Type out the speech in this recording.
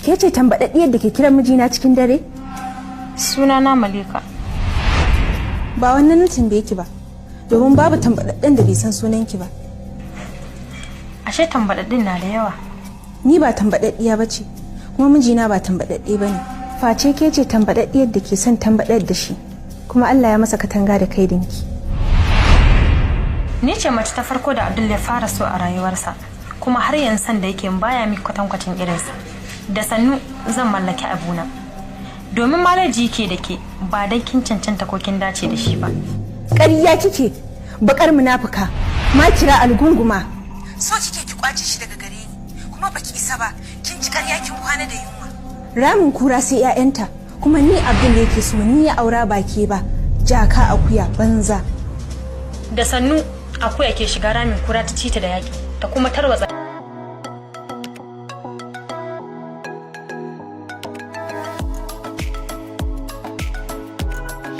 Ke ce tambaɗaɗɗiyar da ke kiran mijina cikin dare? Sunana Malika. Ba wannan na tambaye ki ba, domin babu tambaɗaɗɗen da bai san sunanki ba. Ashe tambaɗaɗɗin na da yawa. Ni ba tambaɗaɗɗiya ba ce, kuma mijina ba tambaɗaɗɗe ba ne. Face ke ce tambaɗaɗɗiyar da ke son tambaɗar da shi, kuma Allah ya masa katanga da kaidinki. Ni ce mace ta farko da Abdul ya fara so a rayuwarsa, kuma har yanzu san da yake baya mi kwatankwacin irinsa. Da sannu zan mallaki abuna. Domin malaji ke da ke ba dan kin cancanta ko kin dace da shi ba. Ƙarya kike, bakar munafuka, makira algunguma. So kike ki kwace shi daga gare ni, kuma baki isa ba, kin ci ƙarya kin kwana da yunwa. Ramin kura sai 'ya'yanta, kuma ni Abdul yake so ni ya aura ba ke ba, jaka akuya banza. Da sannu akuya ke shiga ramin kura ta cita da yaƙi ta kuma tarwatsa.